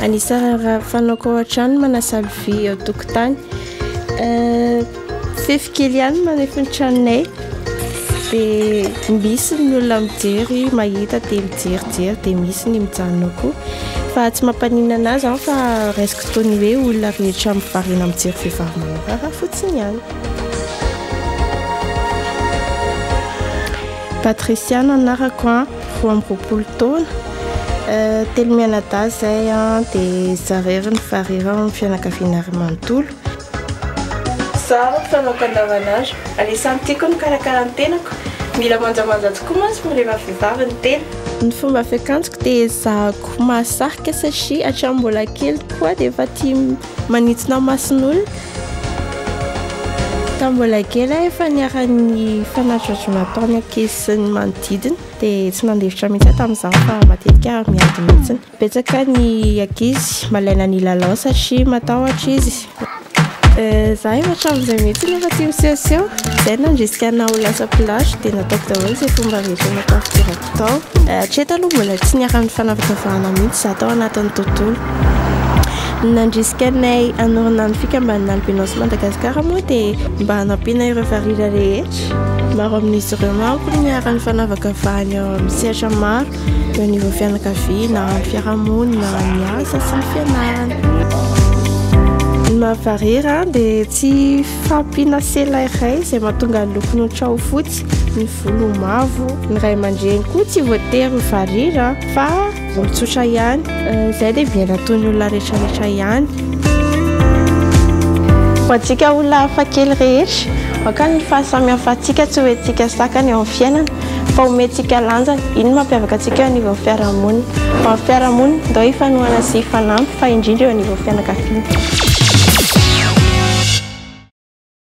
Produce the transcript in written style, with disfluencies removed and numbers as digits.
Anisan'ny raha fanaoko ao an-trano ny manasa lovia eo an-tokotany. Fefy kely ihany manefy ny tranonay dia misy ny olona mijery mahita dia mijerijery dia misy ny mijanona koa fa tsy mampaninona anahy izany fa raisiko toy ny hoe olona rehetra variana mijery vehivavy manao raharaha fotsiny ihany. Patricia no anarako an, 22 taona, telo mianadahy izay an, dia izaho irery no varira ao amin'ny fianakaviana iray manontolo. Zaro ny fanaoko andavanandro. Anisan'ny tiako ny mikarakara ny tenako. Mila manjamanja tokoa mantsy rehefa vehivavy ny tena. Ny fomba fiakanjoko dia ezahako mahasarika satria hatramin'ny mbola kely koa dia efa tia manintona mason'olona. Tamin'ny mbola kely aho efa niharan'ny fanadrohadroana ataon'ny ankizy sy ny manodidina dia tsy nandefitra mihitsy aho tamin'izany fa matetika ary miady mihitsy. Betsaka ny ankizy malaina ny hilalao satria matahotra izy. Za efa hatramin'izay mihitsy no efa tia misehoseho. Izay no nandrisika anah ho lasa mpilatro dia nataoko daholo izay fomba rehetra natao fidirako tao. Hatreto aloha mbola tsy niharan'ny fanavakavahana mihitsy za tao anatin'ny tontolo. Ny nandrisika anay hanorina ny fikambanana Albinos Madagascar moa dia mba hanampiana ireo varira rehetra. Maro amin'izy ireo manko no niharan'ny fanavakavahana eo amin'ny sehatra maro. Eo anivon'ny fianakaviana, ny fiarahamonina, ny asa sy ny fianarana. Ny mahavarira dia tsy fahampiana sela iray izay mahatonga ny lokon'ny hoditra ho fotsy, ny volo ho mavo. Ny ray aman-dreny koa tsy voatery ho varira fa olon-tsotra ihany. Izay dia miaina toy ny olona rehetrarehetra ihany. Ho antsika olona hafakely rehetra, aoka ny fahasamihafantsika tsy ho entintsika sakana eo amin'ny fiainana. Fa omentsika lanjany, iny no mampiavaka antsika eo anivon'ny fiarahamonina. Ho an'ny fiarahamonina, ndao hifanohana sy hifanampy fa indrindra eo anivon'ny fianakaviana.